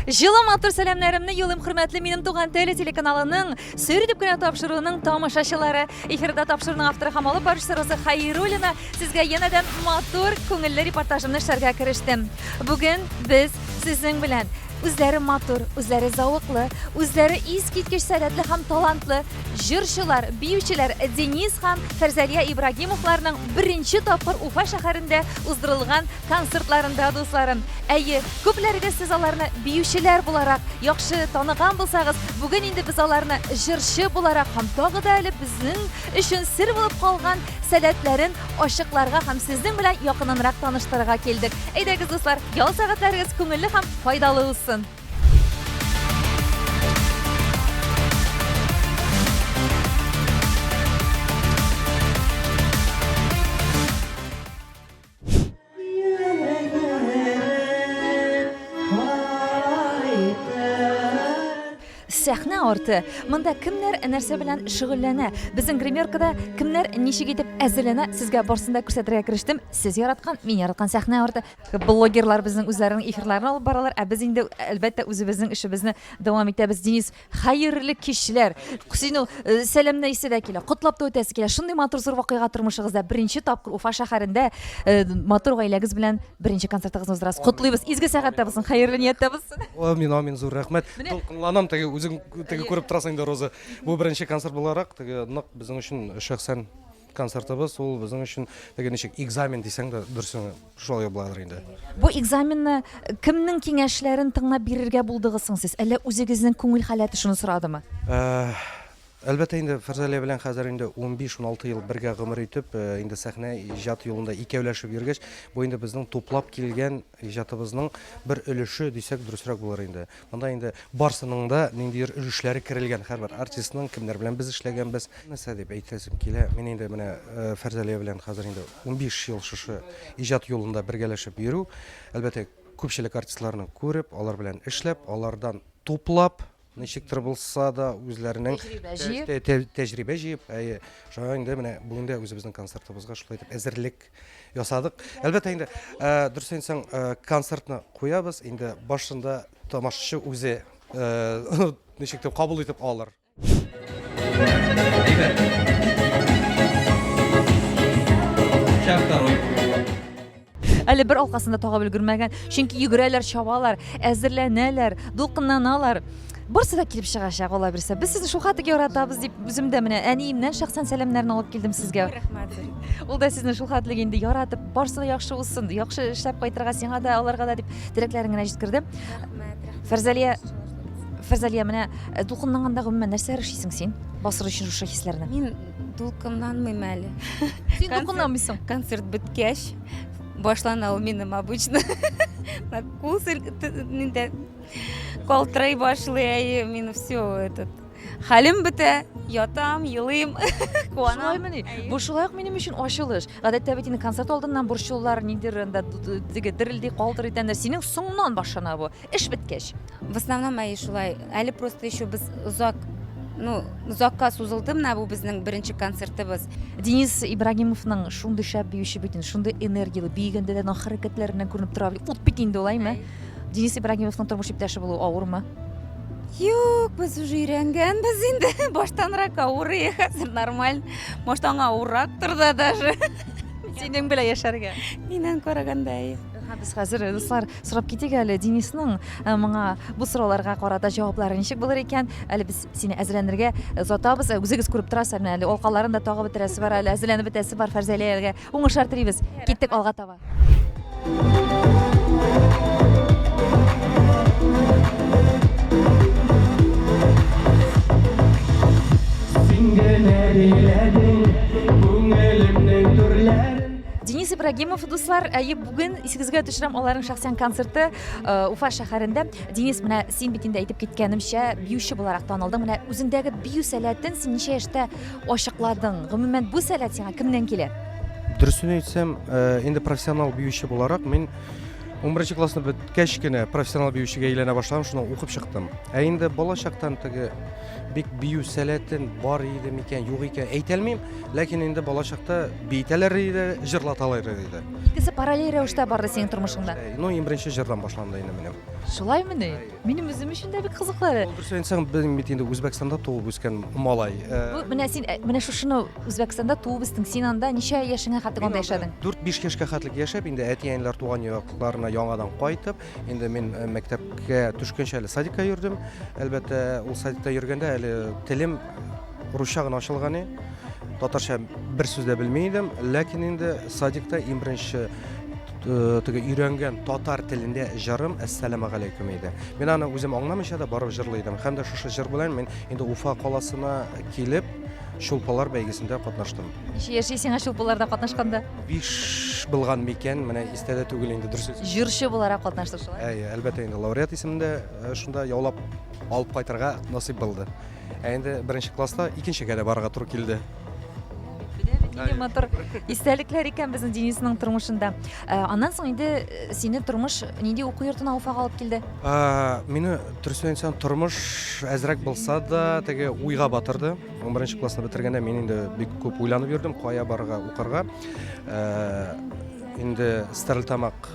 Җылы матур сәламнәремне юлыйм, хөрмәтле минем туган тел телеканалының сер итеп кенә тапшыруының тамашачылары. Эфирда тапшыруның авторы һәм алып баручысы Роза Хайруллина сезгә янәдән матур, күңелле репортажымны эшләргә керештем. Бүген без сезнең белән үзләре матур, үзләре зәвыклы, үзләре искиткеч сәләтле һәм талантлы җырчылар, биючеләр Денис һәм Фәрзәлия Ибрагимовларның беренче тапкыр Уфа шәһәрендә уздырылган концертларында, дусларым. Әйе, күпләрегез сез аларны биючеләр буларак яхшы таныган булсагыз, бүген инде без аларны җырчы буларак һәм тагы да әле безнең өчен сер булып калган сәләтләрен ачыкларга һәм сезнең белән якыннанрак таныштырырга килдек. Әйдәгез, дуслар, ял сәгатьләрегез күңелле һәм файдалы узсын! Сәхнә арты. Монда кемнәр нәрсә белән шөгыльләнә? Безнең гримеркада кемнәр ничек итеп әзерләнә? Сезгә барсын да күрсәтергә керештем. Сез яраткан, мин яраткан сәхнә арты. Блогерлар безнең үзләренең эфирларын алып баралар, ә без инде әлбәттә үзебезнең эшебезне дәвам итәбез. Денис, Хәерле кичләр. Сине э, сәламләйсе дә килә, котлап та үтәсе килә. Шундый матур зур вакыйга тормышыгызда беренче тапкыр Уфа шәһәрендә э, матур гаиләгез белән беренче концертыгызны уздырасыз. Котлыйбыз. Изге сәгатьтә булсын, хәерле нияттә булсын. Амин, амин, зур рәхмәт. Дулкынланам, теге үзең теге күреп торасың инде, Роза. Бу беренче концерт буларак, теге нык безнең өчен шәхсән концертыбыз, ул безнең өчен теге ничек экзамен дисәң дә дөресен шулай буладыр инде. Бу экзаменны кемнең киңәшләрен тыңлап бирергә булдыгыз соң сез? Әллә үзегезнең күңел халәте шуны сорадымы? Әлбәттә инде, Фәрзалия белән хәзер инде 15-16 ел бергә гомер итеп, инде сәхнә иҗат юлында икәүләшеп йөргәч, бу инде безнең туплап килгән иҗатыбызның бер өлеше дисәк дөресрәк булыр инде. Монда инде барсының да ниндидер өлешләре керелгән, һәрбер артистның, кемнәр белән без эшләгәнбез. Нәрсә дип әйтәсем килә, мин инде менә Фәрзәлия белән хәзер инде 15 ел шушы иҗат юлында бергәләшеп йөрү, әлбәттә, күпчелек артистларны күреп, алар белән эшләп, алардан туплап, ничектер булса да үзләренең тәҗрибә җыеп, тәҗрибә җыеп, әйе, шуңа инде менә бүген дә үзебезнең концертыбызга шулай итеп әзерлек ясадык. Әлбәттә инде, э, дөрес әйтсәң, э, концертны куябыз, инде башында тамашачы үзе э, ничек дип кабул итеп алыр. Әле бер алкасын да тагып өлгермәгән, чөнки йөгерәләр, чабалар, әзерләнәләр, дулкынланалар. Барсы да килеп чыгачак, Алла бирсә. Без сезне шулхәтле яратабыз дип, үзем дә менә әниемнән шәхсән сәламнәрне алып килдем сезгә. Рәхмәт. Ул да сезне шулхәтле инде яратып, барсы да яхшы булсын, яхшы эшләп кайтырга сиңа да, аларга да дип теләкләрен генә җиткерде. Рәхмәт, рәхмәт. Фәрзәлия, Фәрзәлия, менә э, дулкынланганда гомумән нәрсә эшлисең син? Басыр өчен шушы хисләрне. Мин дулкынланмыйм әле. Син дулкынланмыйсың. Концерт беткәч, башлана ул минем обычно. Кул селкетә, калтырый башлый, әйе, мин все этот хәлем бетә, ятам, елыйм, куанам. Шулаймыни? Бу шулай ук минем өчен ачылыш. Гадәттә бит инде концерт алдыннан борчылулар, ниндидер анда теге дерелди, калтырый тәннәр. Синең соңыннан башлана бу. Эш беткәч. В основном әйе шулай. Әле просто еще без озак ну, озакка сузылды менә бу безнең беренче концертыбыз. Денис Ибрагимовның шундый шәп биюче бит инде, шундый энергияле, биегәндә дә аның хәрәкәтләреннән күренеп тора. Ут бит инде ул, әйме? Денис Ибрагимовның тормыш иптәше булу авырмы? Юк, без уже өйрәнгәнбез инде. Баштанрак авыр, хәзер нормаль. Может, аңа авыррактыр да даже. Синең белән яшәргә. Миннән караганда, әйе. Без хәзер, дуслар, сорап китик әле Денисның э, моңа бу сорауларга карата җаваплары ничек булыр икән? Әле без сине әзерләнергә озатабыз. Э, үзегез күреп торасыз, менә әле алкаларын да тагып бетерәсе бар, әле әзерләнеп бетәсе бар Фәрзәлиягә. Уңышлар телибез. Киттек алга таба. Денис Ибрагимов, дуслар, әйе, бүген исегезгә төшерәм, аларның шәхсән концерты э, Уфа шәһәрендә. Денис, менә син бит инде әйтеп киткәнемчә, биюче буларак танылдың. Менә үзеңдәге бию сәләтен син ничә яшьтә ачыкладың? Гомумән, бу сәләт сиңа кемнән килә? Дөресен әйтсәм, э, инде профессионал биюче буларак мин Унберенче классны беткәч кенә профессионал биючегә әйләнә башладым, шуннан укып чыктым. Ә инде балачактан теге бик бию сәләтен бар иде микән, юк икән, әйтә алмыйм. Ләкин инде балачакта биетәләр иде, җырлаталар иде. Икесе параллель рәвештә барды синең тормышыңда. Ну, иң беренче җырдан башланды инде минем. Шулаймыни? Минем үзем өчен дә бик кызыклы әле. Ул дөресен әйтсәң, без бит инде Үзбәкстанда туып үскән малай. Бу менә син менә шушыны Үзбәкстанда туып үстең. Син анда ничә яшеңә хәтлек анда яшәдең? 4-5 яшькә хәтлек яшәп, инде әти-әниләр туган якларына яңадан кайтып, инде мин мәктәпкә төшкәнче әле садикка йөрдем. Әлбәттә, ул садикта йөргәндә әле телем русча гына ачылган иде. Татарча бер сүз дә белми идем, ләкин инде садикта иң беренче теге өйрәнгән татар телендә җырым Әссәламәгаләйкүм иде. Мин аны үзем аңламыйча да барып җырлый идем. Һәм дә шушы җыр белән мин инде Уфа каласына килеп, Чулпалар бәйгесендә катнаштым. Ничә яшь сиңа Чулпаларда катнашканда? 5 булган микән, менә истә дә түгел инде дөрес. Җырчы буларак катнаштың шулай? Әйе, әлбәттә инде лауреат исемендә шунда яулап алып кайтырга насыйп булды. Ә инде беренче класста икенчегә дә барырга туры килде. Нинди матур истәлекләр икән безнең Денисның тормышында. Аннан соң инде сине тормыш нинди уку йортына Уфага алып килде? Мине дөресен әйтсәм, тормыш әзрәк булса да, теге уйга батырды. 11 классны бетергәндә мин инде бик күп уйланып йөрдем, кая барырга укырга. Инде Стәрлетамак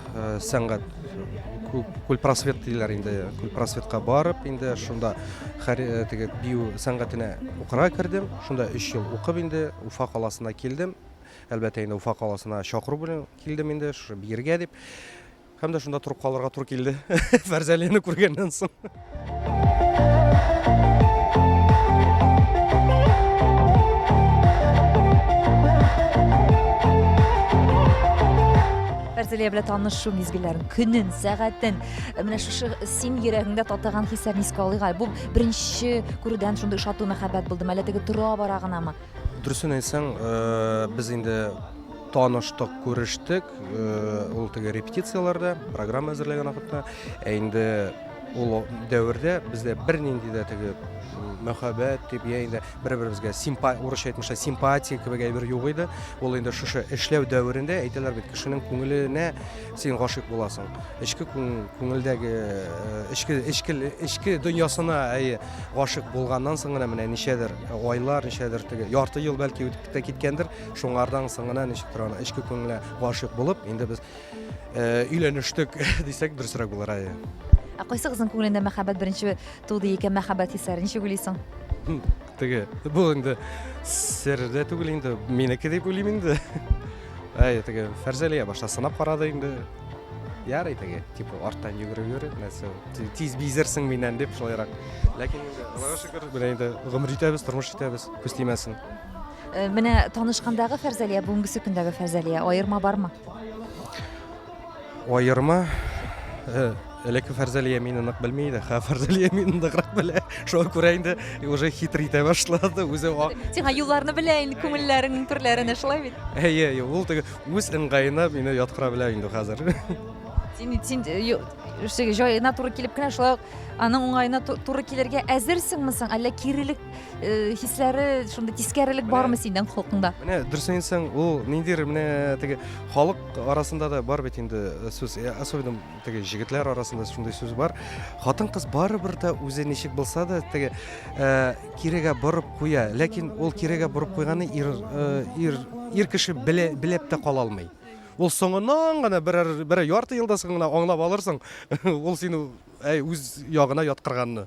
сәнгать кульпросвет диләр инде, кульпросветка барып, инде шунда теге бию сәнгатенә укырга кердем. Шунда 3 ел укып инде Уфа каласына килдем. Әлбәттә инде Уфа каласына чакыру белән килдем инде, шушы биергә дип. Һәм дә шунда торып калырга туры килде. Фәрзәлияне күргәннән соң. Фәрзәлия белән танышу мизгелләрен, көнен, сәгатен, менә шушы син йөрәгеңдә татыган хисләрне искә алыйк әле. Бу беренче күрүдән шундый ошату, мәхәббәт булдымы, әллә теге тора-бара гынамы? Дөресен әйтсәң, без инде таныштык, күрештек, ул теге репетицияләрдә, программа әзерләгән вакытта. Ә инде ул дәвердә бездә бернинди дә теге мәхәббәт дип, я инде бер-беребезгә симпа, урысча әйтмешә, симпатия кебек әйбер юк иде. Ул инде шушы эшләү дәверендә әйтәләр бит, кешенең күңеленә син гашыйк буласың. Эчке күңелдәге, эчке, эчке, эчке дөньясына, әйе, гашыйк булганнан соң гына менә ничәдер айлар, ничәдер теге ярты ел бәлки үтеп тә киткәндер, шуңардан соң гына ничектер аны эчке күңеленә гашыйк булып, инде без өйләнештек дисәк, дөресрәк булыр, әйе. Ә кайсыгызның күңелендә мәхәббәт беренче туды икән, мәхәббәт хисләре, ничек уйлыйсың? Теге, бу инде сер дә түгел инде, минеке дип уйлыйм инде. Әй, теге Фәрзәлия башта сынап карады инде. Ярый теге, типа арттан йөгереп йөри, нәрсә, тиз бизерсең миннән дип шулайрак. Ләкин инде Аллага шөкер, менә инде гомер итәбез, тормыш итәбез, күз тимәсен. Менә танышкандагы Фәрзәлия, бүгенгесе көндәге Фәрзәлия, аерма бармы? Аерма элекке Фәрзәлия мине нык белми иде, хә Фәрзәлия мине ныграк белә. Шуңа күрә инде уже хитр итә башлады, үзе Сиңа юлларны белә инде, күңелләреңнең түрләрен, шулай бит? Әйе, әйе, ул теге үз ыңгаена мине яткыра белә инде хәзер. Син син җаена туры килеп кенә шулай ук аның уңаена туры килергә әзерсеңме соң, әллә кирелек хисләре, шундый тискәрелек бармы синең холкыңда? Менә дөресен әйтсәң, ул ниндидер менә теге халык арасында да бар бит инде сүз, особенно теге җегетләр арасында шундый сүз бар. Хатын-кыз барыбер дә үзе ничек булса да теге кирегә борып куя, ләкин ул кирегә борып куйганны ир ир ир кеше белә белеп тә кала алмый. Ул соңыннан гына берәр берәр ярты елдан соң гына аңлап алырсың, ул сине әй үз ягына яткырганны.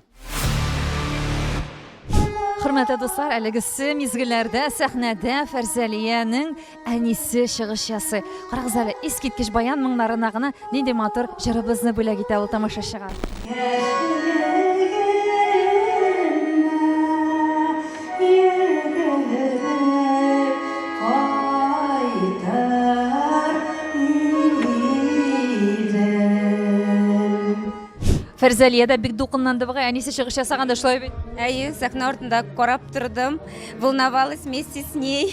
Хөрмәтле дуслар, әлегесе мизгелләрдә сәхнәдә Фәрзәлиянең әнисе чыгыш ясый. Карагыз әле, искиткеч баян моңнарына гына нинди матур җырыбызны бүләк итә ул тамашачыга. Фәрзәлия дә бик дулкынланды бугай, әнисе чыгыш ясаганда шулай бит. Әйе, сәхнә артында карап тордым, волновалась вместе с ней.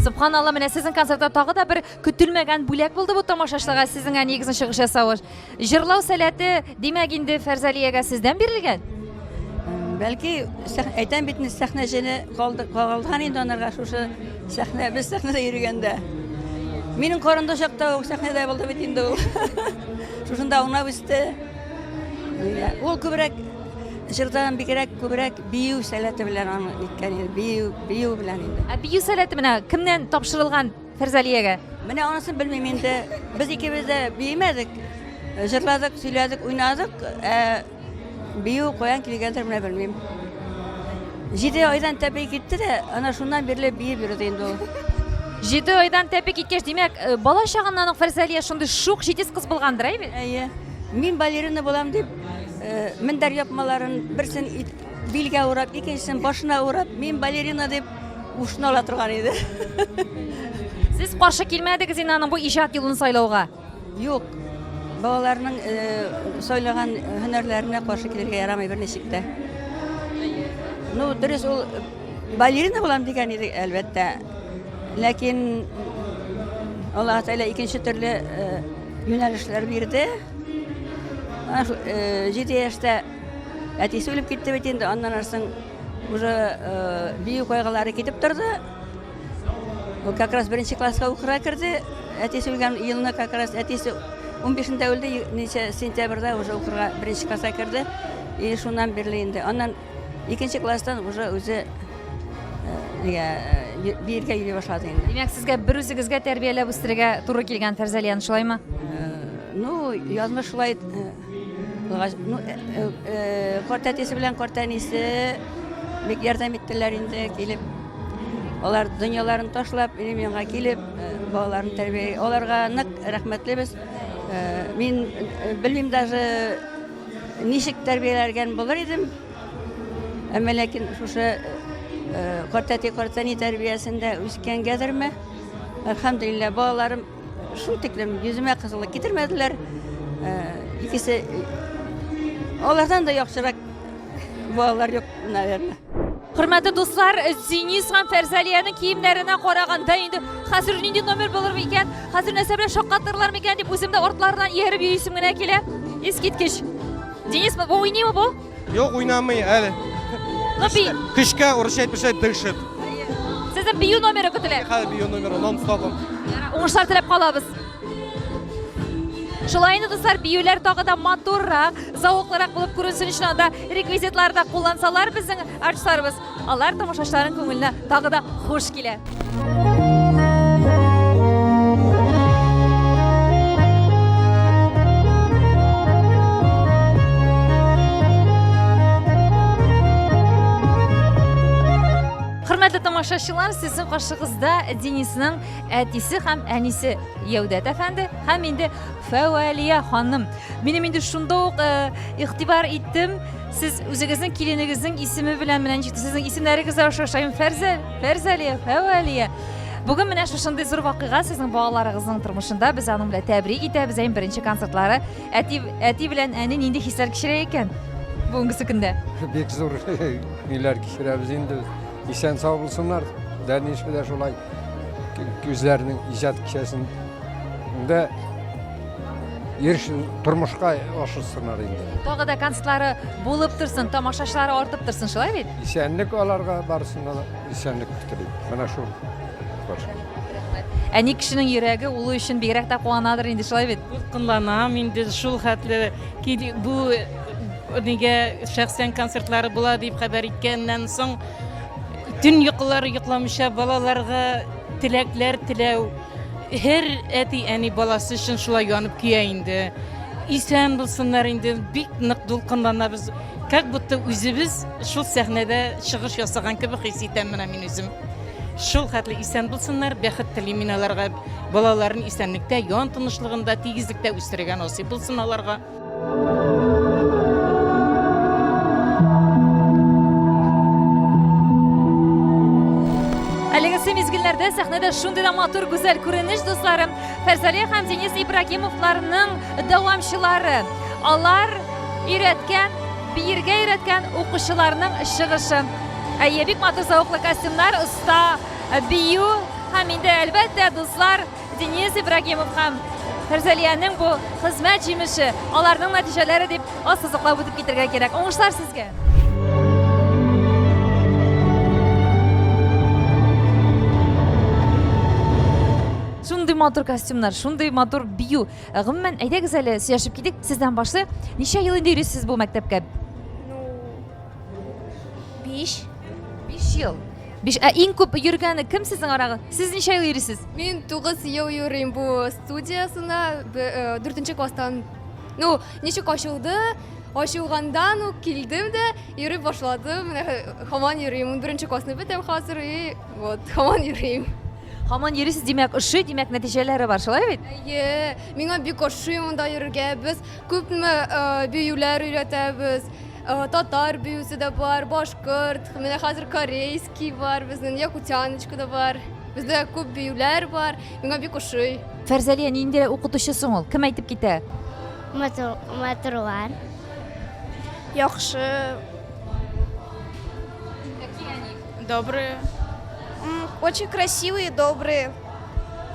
Субханалла, менә сезнең концертта тагы да бер көтелмәгән бүләк булды бу тамашачыларга сезнең әниегезнең чыгыш ясавы. Җырлау сәләте, димәк инде Фәрзәлиягә сездән бирелгән? Бәлки, әйтәм бит, сәхнә җене калды, кагылган инде анарга шушы сәхнә, без сәхнәдә йөргәндә. Минем карында чакта ук сәхнәдә булды бит инде ул. Шушында аунап үсте. Ул күбрәк җырдан бигрәк күбрәк бию сәләте белән аны ниткән инде, бию, бию белән инде. Ә бию сәләте менә кемнән тапшырылган Фәрзәлиягә? Менә анысын белмим инде. Без икебез дә биемәдек. Җырладык, сөйләдек, уйнадык. Ә Бию каян килгәндер, менә белмим. Җиде айдан тәпи китте дә, ана шуннан бирле биеп йөрде инде ул. Җиде айдан тәпи киткәч, димәк, э, бала чагыннан ук Фәрзәлия шундый шук, җитез кыз булгандыр, әйе бит? Әйе. Мин балерина булам дип, э, мендәр япмаларын берсен билгә урап, икенчесен башына урап, мин балерина дип ушны ала торган иде. Сез каршы килмәдегез инде аның бу иҗат юлын сайлауга? Юк, балаларның сайлаган һөнәрләренә каршы килергә ярамый берничек тә. Ну, дөрес, ул балерина булам дигән иде, әлбәттә. Ләкин Аллаһ Тәгалә икенче төрле юнәлешләр бирде. 7 яшьтә әтисе үлеп китте бит инде, аннан соң уже бию кайгылары китеп торды. Ул как раз беренче класска укырга керде. Әтисе үлгән елны как раз әтисе 15-ндә үлде, ничә сентябрьдә уже укырга беренче класска керде. И шуннан бирле инде. Аннан икенче класстан уже үзе нигә биергә йөри башлады инде. Димәк, сезгә бер үзегезгә тәрбияләп үстерергә туры килгән Фәрзәлияне, шулаймы? Ну, язмыш шулай булгач, ну, картәтисе белән картәнисе бик ярдәм иттеләр инде килеп. Алар дөньяларын ташлап, минем янга килеп, балаларын тәрбия. Аларга нык рәхмәтлебез. Мин белмим даже ничек тәрбияләргән булыр идем. Әмма ләкин шушы картәти картәни тәрбиясендә үскәнгәдерме? Әлхәмдүлилләһ, балаларым шул тиклем йөземә кызыллык китермәделәр. Икесе алардан да яхшырак балалар юк, наверное. Хөрмәтле дуслар, Денис һәм Фәрзәлиянең киемнәренә караганда инде хәзер нинди номер булыр микән, хәзер нәрсә белән шаккатырлар микән дип үзем дә артларыннан ияреп йөрисем генә килә. Искиткеч. Денис, бу уйныймы бу? Юк, уйнамый әле. Ну, би. Көчкә урысча әйтмешә дышит. Сезнең бию номеры көтелә. Хәзер бию номеры нон-стопом. Уңышлар теләп калабыз. Шулай инде, дуслар, биюләр тагы да матуррак, зәвыклырак булып күренсен өчен анда реквизитлар да куллансалар безнең артистларыбыз, алар тамашачыларның күңеленә тагы да хуш килә. Хөрмәтле тамашачылар, сезнең каршыгызда Денисның әтисе һәм әнисе Яүдәт әфәнде һәм инде Фәвәлия ханым. Минем инде шунда ук э, игътибар иттем. Сез үзегезнең киленегезнең исеме белән менә ничек сезнең исемнәрегез дә охшаш. Фәрзә, Фәрзәлия, Фәвәлия. Бүген менә шушындый зур вакыйга сезнең балаларыгызның тормышында. Без аның белән тәбрик итәбез. Әйм беренче концертлары. Әти, әти белән әни нинди хисләр кичерә икән бүгенгесе көндә? Бик зур ниләр кичерәбез инде. Исән сау булсыннар. Дәрнишкә дә шулай үзләренең иҗат кичәсендә еш тормышка ашырсыннар инде. Тагы да концертлары булып торсын, тамашачылары артып торсын, шулай бит? Исәнлек аларга барысына да исәнлек телим. Менә шул. Әни кешенең йөрәге улы өчен бигрәк тә куанадыр инде, шулай бит? Дулкынланам инде шул хәтле бу нигә шәхсән концертлары була дип хәбәр иткәннән соң Төн йокылары йокламыйча балаларга теләкләр теләү. Һәр әти-әни баласы өчен шулай янып көя инде. Исән булсыннар инде, бик нык дулкынланабыз. Как будто үзебез шул сәхнәдә чыгыш ясаган кебек хис итәм менә мин үзем. Шул хәтле исән булсыннар, бәхет телим мин аларга. Балаларын исәнлектә, ян тынычлыгында, тигезлектә үстерергә насыйп булсын аларга. Әлегесе мизгелләрдә сәхнәдә шундый да матур, гүзәл күренеш, дусларым. Фәрзалия һәм Денис Ибрагимовларның дәвамчылары. Алар өйрәткән, биергә өйрәткән укучыларның чыгышы. Әйе, бик матур зәвыклы костюмнар, оста бию һәм инде, әлбәттә, дуслар, Денис Ибрагимов һәм Фәрзәлиянең бу хезмәт җимеше, аларның нәтиҗәләре дип ассызыклап үтеп китәргә кирәк. Уңышлар сезгә! Шундый Шундый матур костюмнар, шундый матур бию. Э, гомумән, әйдәгез әле сөйләшеп китик. Сездән башлыйк. Ничә ел инде йөрисез бу мәктәпкә? Ну, 5. 5 ел. 5. Ә иң күп йөргәне кем сезнең арагыз? Сез ничә ел йөрисез? Мин 9 ел йөрим бу студиясына, 4 э, класстан. Ну, ничек ачылды? Ачылгандан ук килдем дә, йөри башладым. Менә һаман йөрим. 11 классны бетәм хәзер и вот, һаман йөрим. Һаман йөрисез, димәк, ошый, димәк, нәтиҗәләре бар, шулай бит? Әйе, миңа бик ошый монда йөрергә. Без күпме э, биюләр өйрәтәбез. Э, татар биюсе дә бар, башкорт, менә хәзер корейский бар, безнең якутяночка да бар. Бездә күп биюләр бар. Миңа бик ошый. Фәрзәлия нинди укытучы соң ул? Кем әйтеп китә? Матур, матурлар. Яхшы. Добрые. Очень красивые, добрые.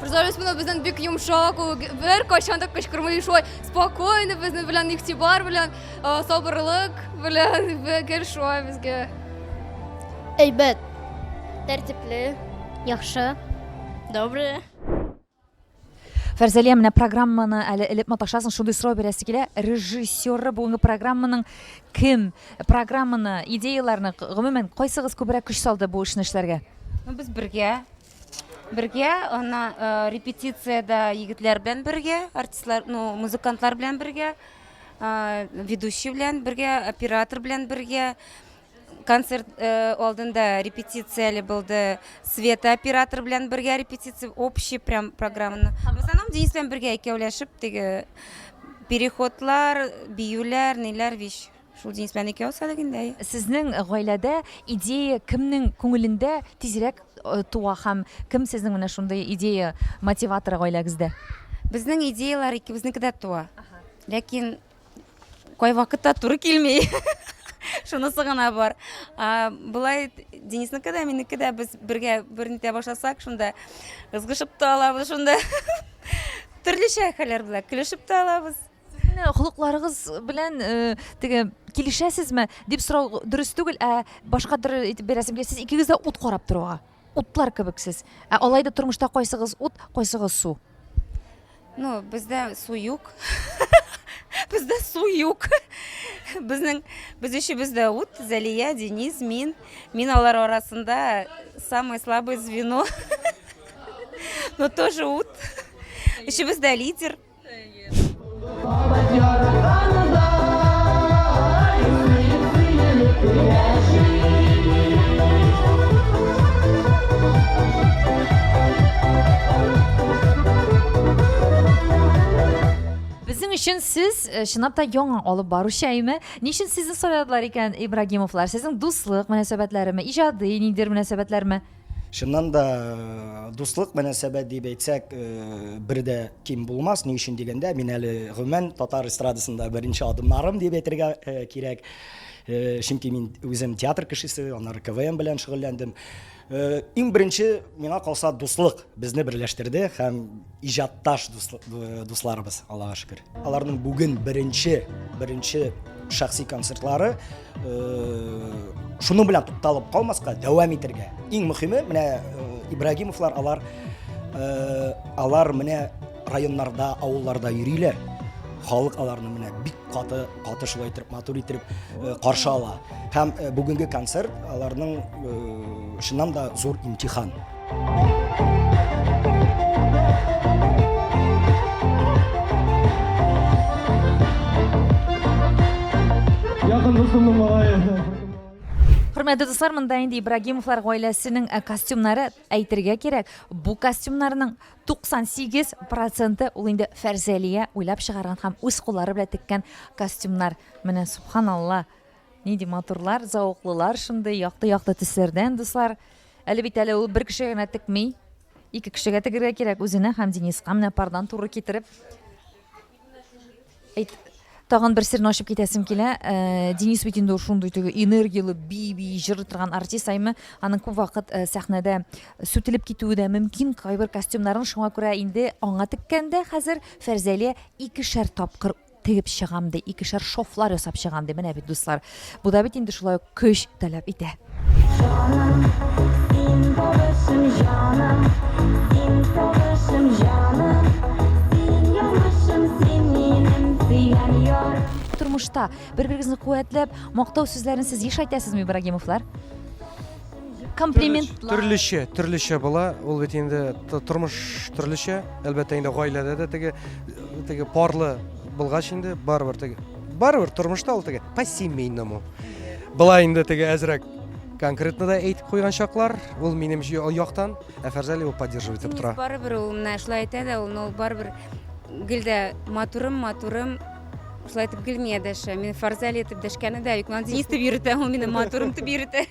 Фәрзәлия менә бездән бик йомшак, ул бер кайчан да кычкырмый, шулай спокойно безнең белән игътибар белән, э, сабырлык белән гел шулай безгә. Әйбәт. Тәртипле. Яхшы. Добрые. Фәрзәлия, менә программаны әле элеп маташасың, шундый сорау бирәсе килә. Режиссеры бүгенге программаның кем? Программаны, идеяләрне, гомумән, кайсыгыз күбрәк көч салды бу эшне эшләргә? Ну, без бергә. Бергә, ана э, репетициядә егетләр белән бергә, артистлар, ну, музыкантлар белән бергә, э, ведущий белән бергә, оператор белән бергә. Концерт э, алдында репетиция әле булды. Света оператор белән бергә репетиция, общий прям программаны. В основном Денис белән бергә икәүләшеп теге переходлар, биюләр, ниләр вич. Шул Денис белән икәү ясадык инде. Әйе. Сезнең гаиләдә идея кемнең күңелендә тизрәк э, туа һәм кем сезнең менә шундый идея мотиваторы гаиләгездә? Безнең идеялар икебезнеке дә туа. Ләкин Кайвакытта туры килми. Шунысы гына бар. А, болай Дениснеке дә, минеке дә без бергә бер нитә башласак, шунда ызгышып та алабыз, шунда төрлечә хәлләр була. Көлешеп тә алабыз. Сез менә холыкларыгыз белән э, теге килешәсезме дип сорау дөрес түгел, ә башка төрле итеп бирәсем килә. Сез икегез дә ут карап торуга. Утлар кебек сез. Ә алай да тормышта кайсыгыз ут, кайсыгыз су? Ну, бездә су юк. Бездә су юк. Безнең без өчебез дә ут, Зәлия, Денис, мин. Мин алар арасында самое слабое звено. Но тоже ут. Өчебез дә лидер. Безнең өчен сез э, чынлап та яңа алып баручы әйме? Ни өчен сезне сайладылар икән Ибрагимовлар? Сезнең дуслык мөнәсәбәтләреме, иҗади ниндидер мөнәсәбәтләрме? Чыннан да дуслык мөнәсәбәт дип әйтсәк, бер дә ким булмас. Ни өчен дигәндә, мин әле гомумән татар эстрадасында беренче адымнарым дип әйтергә кирәк. Чөнки мин үзем театр кешесе, аннары КВН белән шөгыльләндем. Иң беренче миңа калса дуслык безне берләштерде һәм иҗатташ дусларыбыз, Аллага шөкер. Аларның бүген беренче, беренче шәхси концертлары шуның белән тукталып калмаска, дәвам итәргә. Иң мөһиме, менә Ибрагимовлар алар алар менә районнарда, авылларда йөриләр. Халык аларны менә бик каты, каты шулай итеп, матур итеп каршы ала. Һәм бүгенге концерт аларның чыннан да зур имтихан. Якын дустымның малае. Хөрмәтле дуслар, монда инде Ибрагимовлар гаиләсенең э, костюмнары әйтергә кирәк. Бу костюмнарның 98 проценты ул инде Фәрзәлия уйлап чыгарган һәм үз куллары белән теккән костюмнар. Менә субханалла. Нинди матурлар, зәвыклылар шундый, якты-якты төсләрдән, дуслар. Әле бит әле ул бер кешегә генә текми. Ике кешегә тегергә кирәк, үзенә һәм Дениска менә пардан туры китереп. Әйт, тагын бер серне ачып китәсем килә. Э, Денис бит инде шундый теге энергияле би-би җырлый торган артист, әйме? Аның күп вакыт э, сәхнәдә сүтелеп китүе дә мөмкин кайбер костюмнарын, шуңа күрә инде аңа теккәндә хәзер Фәрзәлия икешәр тапкыр тегеп чыгам ди, икешәр шовлар ясап чыгам ди. Менә бит, дуслар. Бу да бит инде шулай ук көч таләп итә. Җаным, син тавышым, җаным, син тавышым, җаным. тормышта бер-берегезне куәтләп, мактау сүзләрен сез еш әйтәсезме, Ибрагимовлар? Комплиментлар. Төрлечә, төрлечә була. Ул бит инде тормыш төрлечә. Әлбәттә инде гаиләдә дә теге теге парлы булгач инде барыбер теге барыбер тормышта ул теге по-семейному. Була инде теге әзрәк конкретно да әйтеп куйган чаклар, ул минем яктан, ә Фәрзәли ул поддерживать итеп тора. Барыбер ул менә шулай әйтә дә ул, но барыбер гел дә матурым, матурым, шулай итеп гел миңа дәшә. Мин Фарзали итеп дәшкәне дә юк, Денис дип йөртә, ул мине матурым дип йөртә.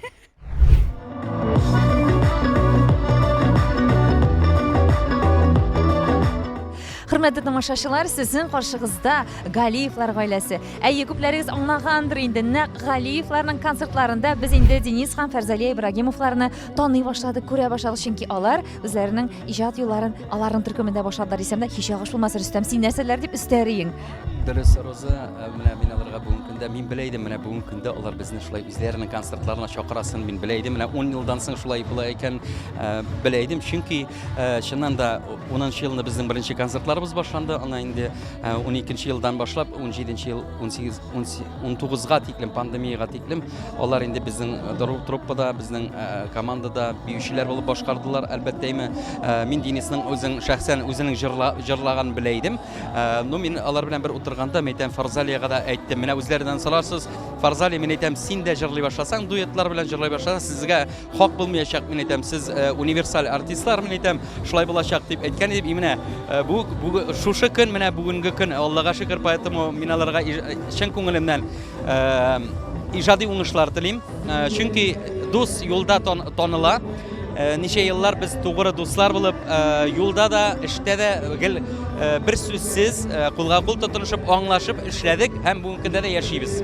Хөрмәтле тамашачылар, сезнең каршыгызда Галиевлар гаиләсе. Әйе, күпләрегез аңлагандыр инде, нәкъ Галиевларның концертларында без инде Денис һәм Фәрзалия Ибрагимовларны таный башладык, күрә башладык, чөнки алар үзләренең иҗат юлларын аларның төркемендә башладылар дисәм дә, һич ялгыш булмас, Рөстәм, син нәрсәләр дип өстәр иең? Дөрес, Роза, э, менә мин аларга бүгенге көндә, мин белә идем, менә бүгенге көндә алар безне шулай үзләренең концертларына чакырасын мин белә идем. Менә 10 елдан соң шулай була икән, э, белә идем. Чөнки э, чыннан да 10 елны безнең беренче концертларыбыз башланды. Ана инде 12 елдан башлап 17 ел, 18, 19-га тиклем, пандемиягә тиклем алар инде безнең труппада, безнең командада биючеләр булып башкардылар, әлбәттә, мин Денисның үзен шәхсән үзенең җырлаганын белә идем. Э, ну, мин алар белән бер утырганда, мен әйтәм, Фарзалиягә дә әйттем. Менә үзләреннән сорарсыз, Фарзалия, мин әйтәм, син дә җырлый башласаң, дуэтлар белән җырлый башласаң, сезгә хак булмаячак, мин әйтәм, сез э, универсаль артистлар, мин әйтәм, шулай булачак дип әйткән идем. И менә э, бу, бу шушы көн, менә бүгенге көн, Аллага шөкер, поэтому мин аларга чын күңелемнән иҗади уңышлар телим. Чөнки дус юлда таныла. Ничә еллар без тугры дуслар булып, юлда да, эштә дә гел бер сүзсез, кулга кул тотынышып, аңлашып эшләдек һәм бүгенге көндә дә яшибез.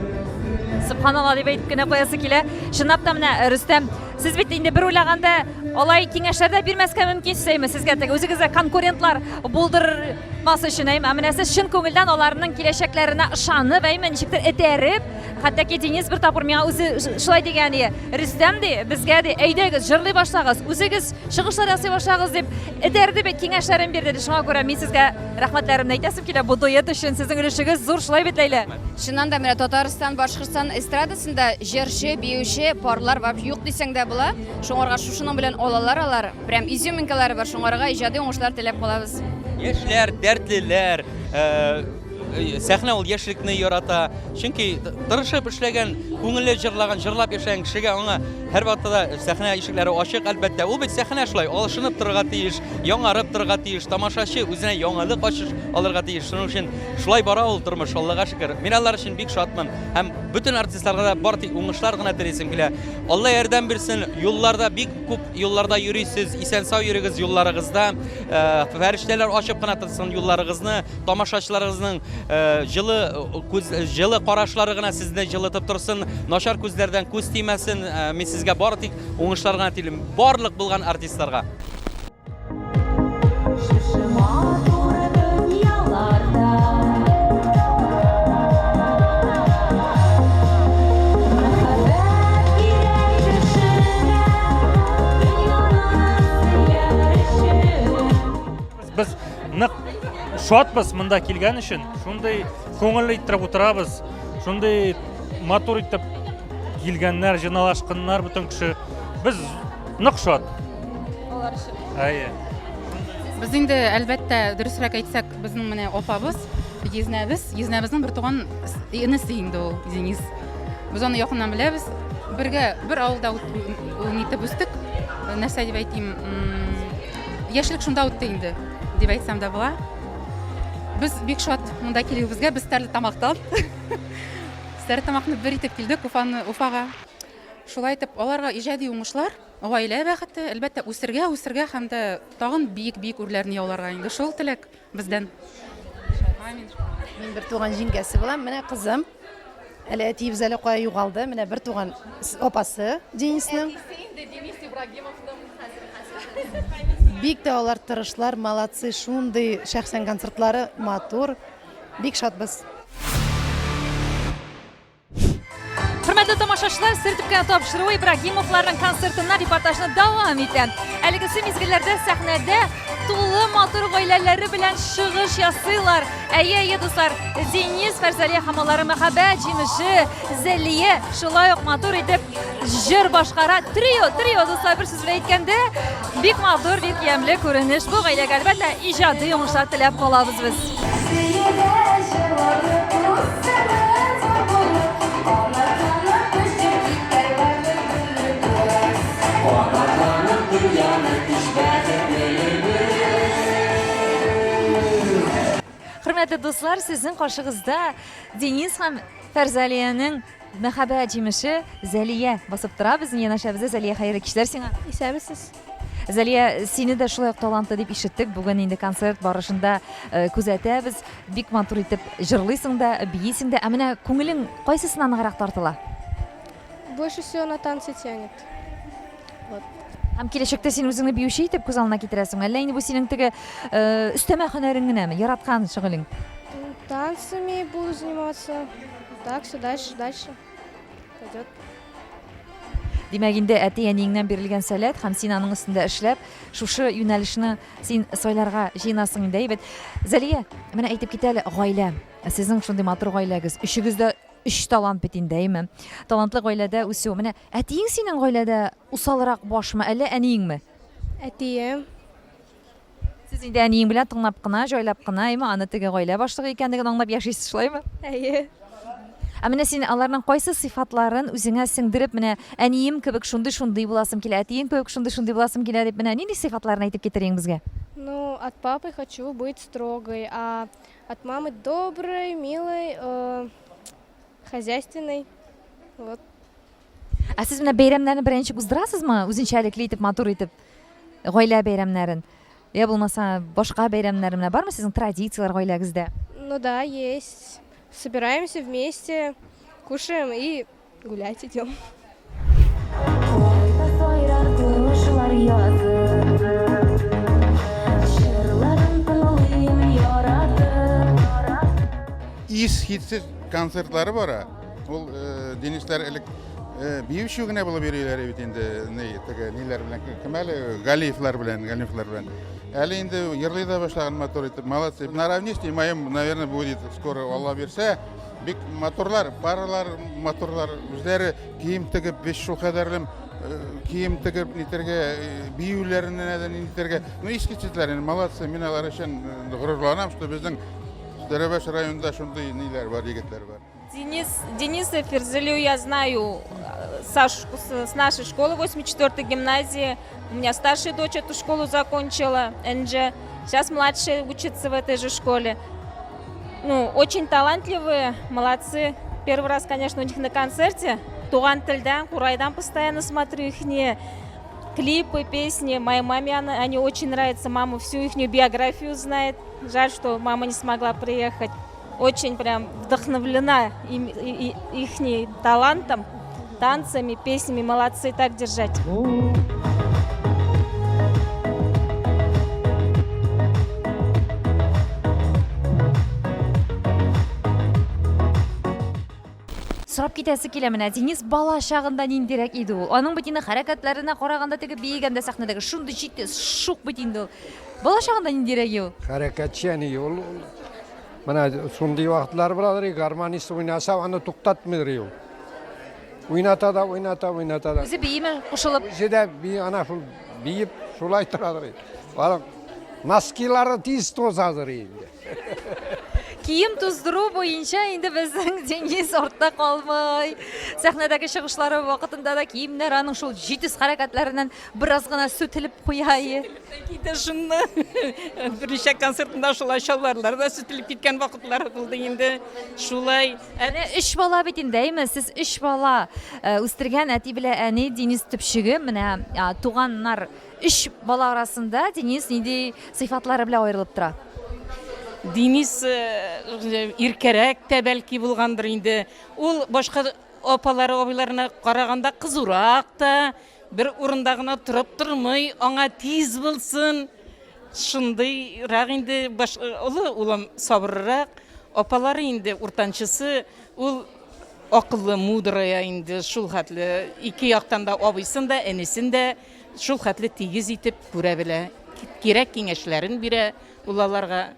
Субханалла дип әйтеп кенә куясы килә. Чынлап та менә, Рөстәм, сез бит инде бер уйлаганда алай киңәшләр дә бирмәскә мөмкинсез, әйме? Сезгә теге үзегездә конкурентлар булдырмас өчен, әйме? Ә менә сез чын күңелдән аларның киләчәкләренә ышанып, әйме, ничектер этәреп, Хәтта ки Денис бер тапкыр миңа үзе шулай дигән иде. Рөстәм ди, безгә ди, әйдәгез, җырлый башлагыз, үзегез чыгышлар ясый башлагыз дип этәрде бит, киңәшләрен бирде. Шуңа күрә мин сезгә рәхмәтләремне әйтәсем килә бу дуэт өчен. Сезнең өлешегез зур, шулай бит, Ләйлә? Чыннан да, менә Татарстан, Башкортстан эстрадасында җырчы, биюче парлар вообще юк дисәң дә була. Шуңарга шушының белән алалар алар. Прям изюминкалары бар, шуңарга иҗади уңышлар теләп калабыз. Яшьләр, дәртлеләр, э, Сәхнә ул яшьлекне ярата. Чөнки тырышып эшләгән, күңелле җырлаган, җырлап яшәгән кешегә аңа һәрвакытта да сәхнә ишекләре ачык, әлбәттә. Ул бит сәхнә шулай алышынып торырга тиеш, яңарып торырга тиеш, тамашачы үзенә яңалык ачыш алырга тиеш. Шуның өчен шулай бара ул тормыш, Аллага шөкер. Мин алар өчен бик шатмын һәм бөтен артистларга да бар тик уңышлар гына телисем килә. Алла ярдәм бирсен, юлларда бик күп юлларда йөрисез, исән-сау йөрегез юлларыгызда. Э, фәрештәләр ачып кына торсын юлларыгызны. Тамашачыларыгызның җылы күз җылы карашлары гына сезне җылытып торсын, начар күзләрдән күз тимәсен. Мин сезгә бары тик уңышлар гына телим. Барлык булган артистларга. Без нык шатбыз монда килгән өчен. Шундый күңелле иттереп утырабыз. Шундый матур итеп килгәннәр, җыйналашканнар бөтен кеше. Без нык шат. Алар өчен. Әйе. Без инде, әлбәттә, дөресрәк әйтсәк, безнең менә апабыз, езнәбез, езнәбезнең бертуган энесе инде ул, Денис. Без аны якыннан беләбез. Бергә бер авылда итеп үстек. Нәрсә дип әйтим, Яшьлек шунда үтте инде, дип әйтсәм дә була. Без бик шат монда килүебезгә, без Стәрлетамактан. Стәрлетамакны бер итеп килдек Уфаны, Уфага. Шулай итеп, аларга иҗади уңышлар, гаилә бәхете, әлбәттә, үсергә, үсергә һәм дә тагын биек-биек үрләрне яуларга инде. Шул теләк бездән. Амин. Мин бер туган җиңгәсе булам. Менә кызым. Әле әтиебез әле кая югалды. Менә бер туган апасы Денисның. Әтисе инде Денис Ибрагимовның хәзер хәзер. Бик тә алар тырышлар, молодцы, шундый шәхсән концертлары матур. Бик шатбыз. Хөрмәтле Хөрмәтле тамашачылар, сер төпкән тапшыруы Ибрагимовларның концертыннан репортажны дәвам итә. Әлегесе мизгелләрдә сәхнәдә тулы матур гаиләләре белән чыгыш ясыйлар. Әйе, әйе, дуслар, Денис, Фәрзалия һәм алары мәхәббәт җимеше Зәлия шулай ук матур итеп җыр башкара. Трио, трио, дуслар, бер сүз белән әйткәндә, бик матур, бик ямьле күренеш бу гаиләгә. Әлбәттә, иҗади уңышлар теләп калабыз без. Хөрмәтле дуслар, сезнең каршыгызда Денис һәм Фәрзалиянең мәхәббәт җимеше Зәлия басып тора безнең янәшәбездә. Зәлия, хәерле кичләр сиңа. Исәнмесез. Зәлия, сине дә шулай ук талантлы дип ишеттек. Бүген инде концерт барышында э, күзәтәбез. Бик матур итеп җырлыйсың да, биисең дә. Ә менә күңелең кайсысына ныграк тартыла? Больше всего на танцы тянет. Вот. Һәм киләчәктә син үзеңне биюче итеп күз алдына китерәсеңме? Әллә инде бу синең теге э, өстәмә һөнәрең генәме, яраткан шөгылең? Танцами буду заниматься. Так, все дальше, дальше пойдет. Димәк, инде әти-әниеңнән бирелгән сәләт һәм син аның өстендә эшләп, шушы юнәлешне син сайларга җыенасың инде, әйбәт. Зәлия, менә әйтеп кит әле, гаилә. Сезнең шундый матур гаиләгез. Өчегез дә өч талант бит инде, әйме? Талантлы гаиләдә үсү. Менә әтиең синең гаиләдә усалрак башмы, әллә әниеңме? Әтием. Сез инде әниең белән тыңлап кына, җайлап кына, әйме, аны теге гаилә башлыгы икәнлеген аңлап яшисез, шулаймы? Әйе. Ә менә син аларның кайсы сыйфатларын үзеңә сеңдереп, менә әнием кебек шундый-шундый буласым килә, әтием кебек шундый-шундый буласым килә дип, менә нинди сыйфатларын әйтеп китериең безгә? Ну, от папы хочу быть строгой, а от мамы доброй, милой, э, хозяйственной. Вот. Ә сез менә бәйрәмнәрне берәр ничек уздырасызмы? Үзенчәлекле итеп, матур итеп гаилә бәйрәмнәрен? Я булмаса, башка бәйрәмнәр менә бармы сезнең традицияләр гаиләгездә? Ну да, есть. Собираемся вместе, кушаем и гулять идем. Ис-хитсез концертлары бара. Ул э, Денислар элек э, биюче генә булып йөриләр бит инде, ни, теге ниләр белән, кем әле, Галиевлар белән, Галиевлар белән. Әле инде йырлый да башлаган матур итеп, молодцы. Наравне с ним моем, наверное, будет скоро, Алла бирсә, бик матурлар, паралар матурлар, үзләре кием тегеп, без шул кадәрлем э, кием тегеп нитәргә, биюләренә дә нитәргә. Ну, искитсезләр, инде, молодцы, мин алар өчен горурланам, что безнең Сәрәбәш районында шундый ниләр бар, егетләр бар. Денис, Дениса Ферзелю я знаю э, со, с нашей школы, 84-й гимназии. У меня старшая дочь эту школу закончила, НЖ. Сейчас младшая учится в этой же школе. Ну, очень талантливые, молодцы. Первый раз, конечно, у них на концерте. Туган телдән, Курайдан постоянно смотрю их клипы, песни. Моей маме они очень нравятся. Мама всю их биографию знает. Жаль, что мама не смогла приехать очень прям вдохновлена им, и, и, их талантом, танцами, песнями. Молодцы, так держать. Сорап китәсе килә менә, Денис бала чагында ниндирәк иде ул? Аның бит инде хәрәкәтләренә караганда теге биегәндә сәхнәдәге шундый җитез, шук бит инде ул. Бала чагында ниндирәк иде ул? Хәрәкәтчән иде ул. Менә шундый вакытлар буладыр, гармонист уйнаса, аны туктатмыйдыр ул. Уйната да, уйната, уйната да. Үзе бииме кушылып? Үзе дә бии, ана шул биеп шулай торадыр. Аның носкилары тиз тузадыр инде. Кием туздыру буенча инде безнең Денис артта калмый. Сәхнәдәге чыгышлары вакытында да киемнәр аның шул җитез хәрәкәтләреннән бераз гына сүтелеп куя. Китә шунда. Берничә концертында шулай чалбарлар да сүтелеп киткән вакытлар булды инде. Шулай. Әнә өч бала бит инде, әйме? Сез өч бала э, үстергән әти белән әни, Денис төпчеге, менә туганнар өч бала арасында Денис нинди сыйфатлары белән аерылып тора? Денис э, иркәрәк тә бәлки булгандыр инде. Ул башка апалары, абыйларына караганда кызурак та, Бер урында гына торып тормый, аңа тиз булсын. Шундыйрак инде баш, олы улым сабыррак, апалары инде уртанчысы, ул Акыллы, мудрая инде шул хәтле. Ике яктан да абыйсын да, энесен дә шул хәтле тигез итеп күрә белә. Кирәк киңәшләрен бирә ул аларга.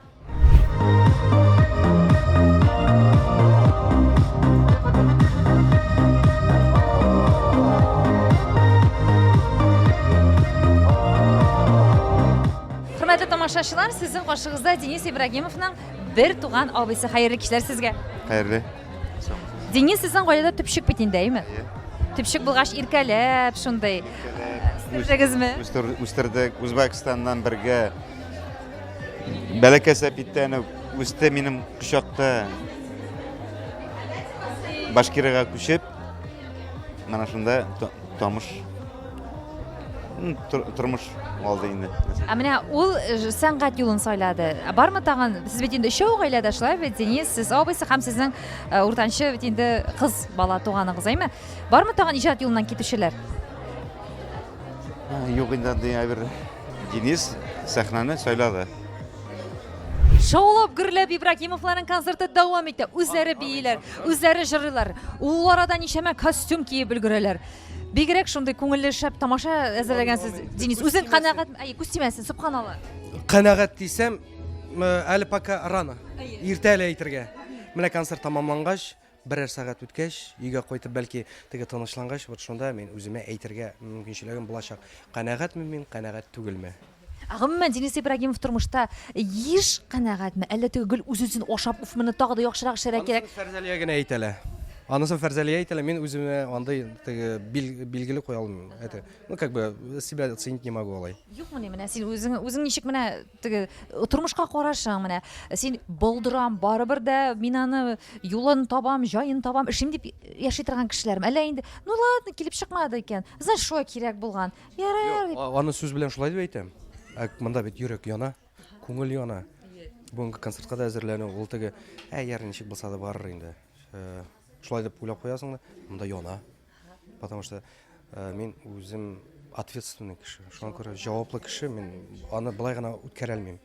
Хөрмәтле тамашачылар, сезнең каршыгызда Денис Ибрагимовның бер туган абыйсы. Хәерле кичләр сезгә. Хәерле. Денис сезнең гаиләдә төпчек бит инде, әйеме? Төпчек булгач иркәләп, шундый. Үстердегезме? Үстердек. Үзбәкстаннан бергә бәләкәй сәпиттән үк үсте минем кочакта. Башкирияга күчеп, менә шунда томыш тормыш алды инде. Ә менә ул э, сәнгать юлын сайлады. Ә бармы тагын? Сез бит инде өчәү гаиләдә шулай бит, Денис, сез абыйсы һәм сезнең э, уртанчы бит инде кыз бала туганыгыз, әйме? Бармы тагын иҗат юлыннан китүчеләр? Юк инде андый әйбер. Денис сәхнәне сайлады. Шаулап, гөрләп Ибрагимовларның концерты дәвам итә. Үзләре бииләр, үзләре җырлыйлар. Ул арада ничәмә костюм киеп өлгерәләр. Бигрәк шундый күңелле шәп тамаша әзерләгәнсез, Денис. Үзең канәгать, әй, күз тимәсен, субханалла. Канәгать дисәм, әле пока рано. Иртә әле әйтергә. Менә концерт тәмамлангач, берәр сәгать үткәч, өйгә кайтып, бәлки, теге тынычлангач, вот шунда мин үземә әйтергә мөмкинчелегем булачак. Канәгатьме мин, канәгать түгелме? Ә гомумән, Денис Ибрагимов тормышта еш канәгатьме? Әллә теге гел үз-үзен ашап, уф, моны тагы да яхшырак эшләргә кирәк? Анысын Фәрзәлия генә әйтә әле. Анысын Фәрзәлия әйтә әле, мин үземә андый теге билгеле куя алмыйм. Это, ну, как бы, себя оценить не могу алай. Юкмыни, менә син үзең, үзең ничек менә теге тормышка карашың, менә син булдырам, барыбер дә мин аны юлын табам, җаен табам, эшлим дип яши торган кешеләрме? Әллә инде, ну ладно, килеп чыкмады икән, значит, шулай кирәк булган. Ярар дип. Аны сүз белән шулай дип әйтәм. Ә монда бит йөрәк яна, күңел яна. Бүгенге концертка да әзерләнү, ул теге, ә яр ничек булса да барыр инде. Э, шулай дип уйлап куясың да, монда яна. Потому что э, мин үзем ответственный кеше. Шуңа күрә җаваплы кеше, мин аны былай гына үткәрә алмыйм.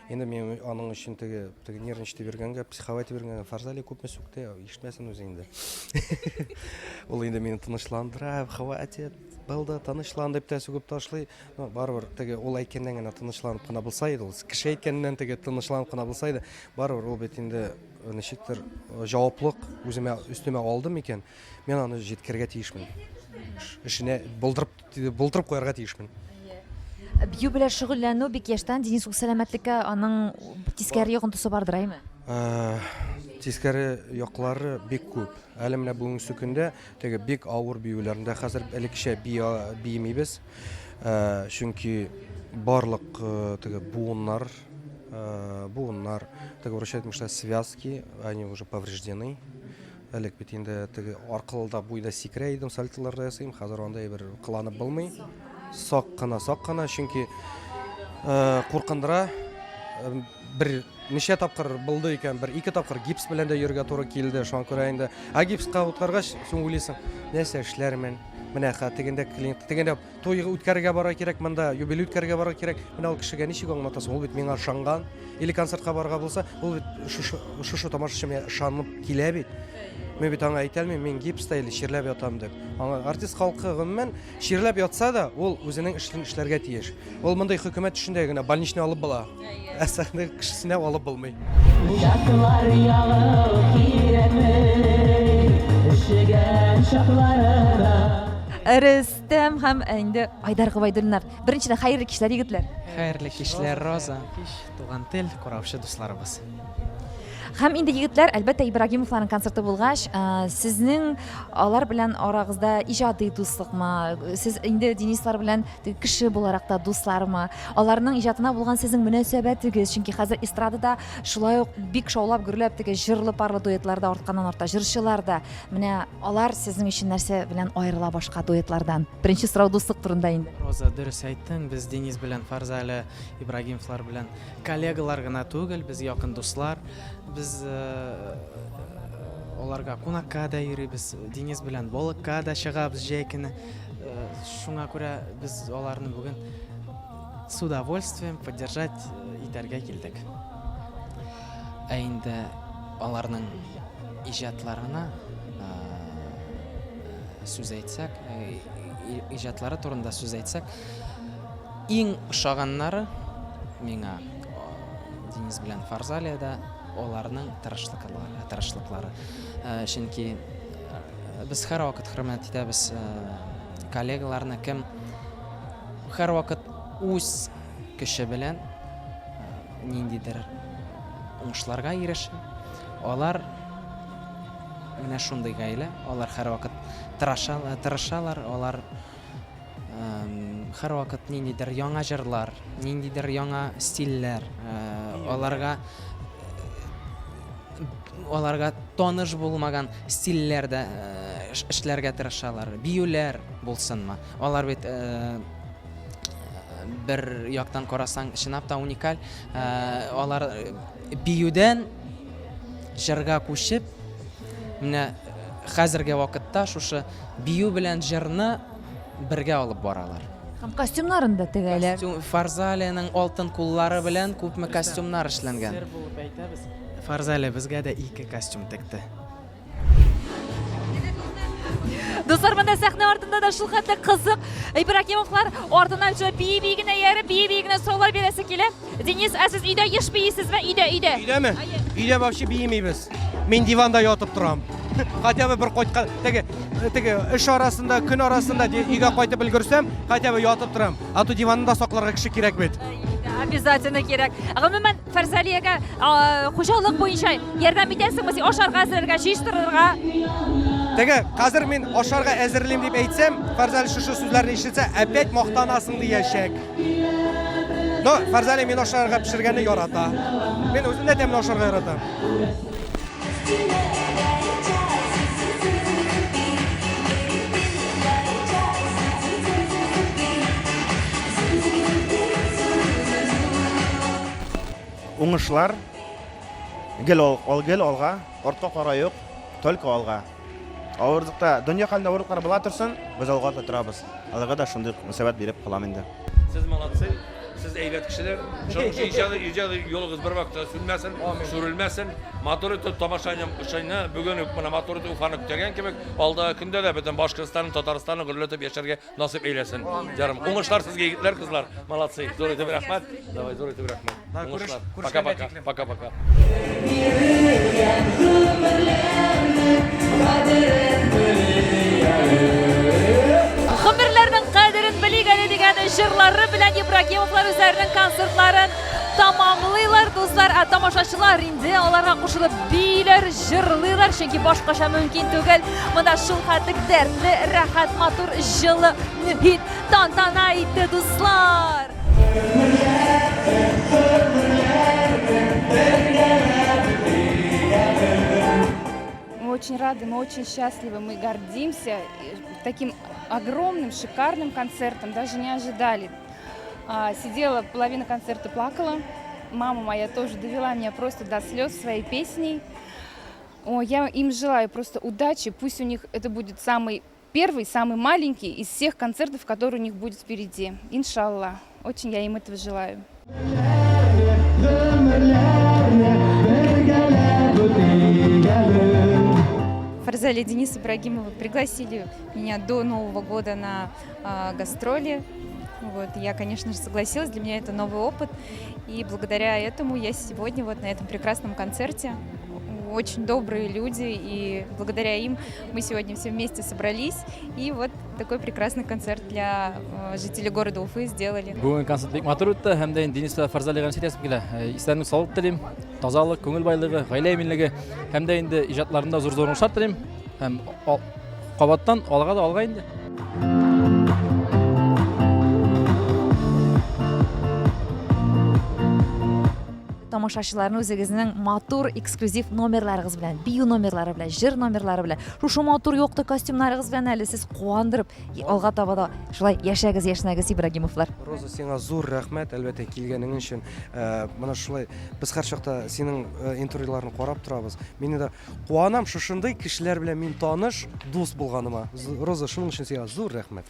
Инде мин аның өчен теге теге нервничать биргәнгә, психовать биргәнгә Фарзали күпме сүкте, ишетмәсен үзе инде. Ул инде мине тынычландыра, хватит, булды, тынычлан дип тә сүгеп ташлый. Но барыбер теге ул әйткәннән генә тынычланып кына булса иде, ул кеше әйткәннән теге тынычланып кына булса иде, барыбер ул бит инде э, ничектер э, җаваплык үземә өстемә алдым икән, мин аны җиткерергә тиешмен. Эшенә булдырып Булдырып куярга тиешмен. Бию белән шөгыльләнү бик яшьтән Денис ул сәламәтлеккә аның тискәре йогынтысы бардыр, әйме? Э, тискәре яклары бик күп. Әле менә бүгенге көндә теге бик авыр биюләрендә хәзер элеккечә биемибез. Э, чөнки барлык э, теге буыннар, буыннар, теге урысча әйтмешли, связки, они уже повреждены. Элек бит инде теге аркылыда буйда сикерә идем, сальтолар да ясыйм, хәзер андай бер кыланып булмый. Сак кына, сак кына, чөнки э, куркындыра. Э, бер ничә тапкыр булды икән, бер ике тапкыр гипс белән дә йөрергә туры килде. Шуңа күрә инде, ә гипска уткаргач, син уйлыйсың, нәрсә эшләрмен? Менә хә тегендә клиент, тегендә Туй үткәрергә барырга кирәк, монда юбилей үткәрергә барырга кирәк. Менә ул кешегә ничек аңлатасың? Ул бит миңа ышанган. Или концертка барырга булса, ул бит шушы, шушы тамашачы миңа ышанып килә бит. Мин бит аңа әйтә алмыйм, мин гипста или чирләп ятам дип. Аңа артист халкы гомумән чирләп ятса да, ул үзенең эшен эшләргә тиеш. Ул мондый хөкүмәт эшендә генә больничный алып була. Ә сәхнә кешесенә алып булмый. Ятлар ягы кирәкми, өшегән чакларда. Рөстәм һәм э, инде Айдар Гобәйдуллиннар. Беренчедән, хәерле кичләр, егетләр. Хәерле кичләр, Роза. Туган тел, караучы дусларыбыз. Һәм инде егетләр, әлбәттә, Ибрагимовларның концерты булгач, э, сезнең алар белән арагызда иҗади дуслыкмы? Сез инде Денислар белән кеше буларак та дуслармы? Аларның иҗатына булган сезнең мөнәсәбәтегез, чөнки хәзер эстрадада шулай ук бик шаулап, гөрләп теге җырлы парлы дуэтлар да артканнан арта, җырчылар да. Менә алар сезнең өчен нәрсә белән аерыла башка дуэтлардан? Беренче сорау дуслык турында инде. Роза, дөрес әйттең, без Денис белән Фарзале Ибрагимовлар белән коллегалар гына түгел, без якын дуслар. Без э, аларга кунакка да йөрибез, Денис белән балыкка да чыгабыз җәй көне. Э, шуңа күрә без аларны бүген с удовольствием поддержать э, итәргә килдек. Ә инде аларның иҗатларына сүз әйтсәк, иҗатлары турында сүз әйтсәк, иң ошаганнары миңа Денис белән Фарзалиядә аларның тырышлыклары, тырышлыклары. Чөнки без һәрвакыт хөрмәт итәбез коллегаларны, кем һәрвакыт үз көче белән ниндидер уңышларга ирешә. Алар менә шундый гаилә, алар һәрвакыт тырышалар, алар һәрвакыт ниндидер яңа җырлар, ниндидер яңа стильләр, аларга аларга таныш булмаган стильләр дә эшләргә тырышалар. Биюләр булсынмы? Алар бит бер яктан карасаң, чынлап та уникаль. Алар биюдән җырга күчеп, менә хәзерге вакытта шушы бию белән җырны бергә алып баралар. Һәм костюмнарын да тегәләр. Костюм, Фарзалиянең алтын куллары белән күпме костюмнар эшләнгән. Сер булып әйтәбез, Фарзалия безгә дә ике костюм текте. Дуслар, монда сәхнә артында да шул хәтле кызык. Ибрагимовлар артыннан шулай бии-бии генә ияреп, бии-бии генә сораулар бирәсе килә. Денис, ә сез өйдә еш биисезме? Өйдә, өйдә. Өйдәме? Өйдә вообще биемибез. Мин диванда ятып торам. Хотя бы бер кайткан, теге, теге эш арасында, көн арасында өйгә кайтып өлгерсәм, хотя бы ятып торам. А то диванны да сакларга кеше кирәк бит. Обязательно кирәк. Гомумән, Фәрзалиягә хуҗалык буенча ярдәм итәсеңме син? Ашарга әзерләргә, җыештырырга? Теге, хәзер мин ашарга әзерлим дип әйтсәм, Фәрзали шушы сүзләрне ишетсә, опять мактанасың диячәк. Но Фәрзали мин ашарга пешергәнне ярата. Мин үзем дә тәмле ашарга яратам. Уңышлар гел ал, гел алга, артка карау юк, только алга. Авырлыкта, дөнья хәлендә авырлыклар була торсын, без алга атлый торабыз. Аларга да шундый мөнәсәбәт биреп калам инде. Сез молодцы, сез әйбәт кешеләр. Шуның өчен иҗади, иҗади юлыгыз бервакытта да сүнмәсен, сүрелмәсен. Матур итеп тамашаны бүген үк менә матур итеп Уфаны күтәргән кебек, алдагы көндә дә бөтен Башкортстанны, Татарстанны гөрләтеп яшәргә Насыйп әйләсен. Ярым. Уңышлар сезгә, егетләр, кызлар. Молодцы. Зур итеп рәхмәт. Давай, зур итеп рәхмәт. Уңышлар. Пока-пока. Пока-пока. Гомерләрнең кадерен белик әле дигән җырлары белән Ибрагимовлар үзләренең концертларын тамамлыйлар, дуслар. Ә тамашачылар инде аларга кушылып бииләр, җырлыйлар, чөнки башкача мөмкин түгел. Монда шул хәтлек дәртле, рәхәт, матур, җылы мөхит тантана итте, дуслар. Мы очень рады, мы очень счастливы, мы гордимся таким огромным, шикарным концертом, даже не ожидали. А, сидела половина концерта, плакала. Мама моя тоже довела меня просто до слез своей песней. О, я им желаю просто удачи, пусть у них это будет самый первый, самый маленький из всех концертов, которые у них будет впереди. Иншалла. Очень я им этого желаю. Фарзали Денис Ибрагимова пригласили меня до Нового года на э, гастроли. Вот, я, конечно же, согласилась, для меня это новый опыт. И благодаря этому я сегодня вот на этом прекрасном концерте. Очень добрые люди, и благодаря им мы сегодня все вместе собрались. И вот такой прекрасный концерт для э, жителей города Уфы сделали. Бүгенге концерт бик матур үтте һәм дә инде Денис белән Фарзалига әйтәсем килә. Э, исәнлек саулык телим, тазалык, күңел байлыгы, гаилә иминлеге һәм дә инде иҗатларында зур-зур уңышлар телим. Һәм кабаттан алга да алга инде. Тамашачыларны үзегезнең матур эксклюзив номерларыгыз белән, бию номерлары белән, җыр номерлары белән, шушы матур якты костюмнарыгыз белән әле сез куандырып, алга таба да шулай яшәгез, яшьнәгез, Ибрагимовлар. Роза, сиңа зур рәхмәт, әлбәттә, килгәнең өчен. Э, менә шулай без һәрчакта синең э, интервьюларны карап торабыз. Мин дә Куанам шушындый кешеләр белән мин таныш, дус булганыма. Роза, шуның өчен сиңа зур рәхмәт.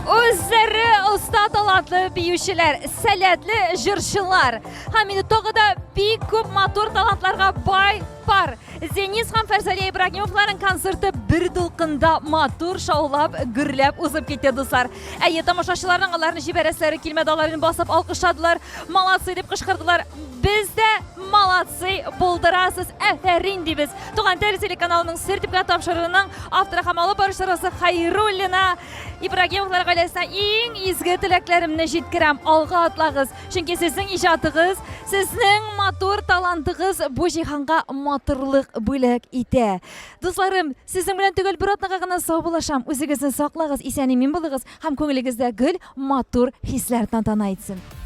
Үзләре оста талантлы биючеләр, сәләтле җырчылар. Һәм инде тагы да бик күп матур талантларга бай пар. Денис һәм Фәрзалия Ибрагимовларның концерты бер дулкында матур шаулап, гөрләп узып китте, дуслар. Әйе, тамашачыларның аларны җибәрәсләре килмәде, аларны басып алкышладылар, молодцы дип кычкырдылар. Без дә молодцы, булдырасыз, афәрин дибез. Туган тел телеканалының Сер дип тапшыруының авторы һәм алып баручы Роза Хайруллина Ибрагимовлар гаиләсенә иң изге теләкләремне җиткерәм. Алга атлагыз, чөнки сезнең иҗатыгыз, сезнең матур талантыгыз бу җиһанга матурлык бүләк итә. Дусларым, сезнең белән төгәл бер атнага гына саубуллашам. Үзегезне саклагыз, исән-имин булыгыз һәм күңелегездә гел матур хисләр тантана итсен.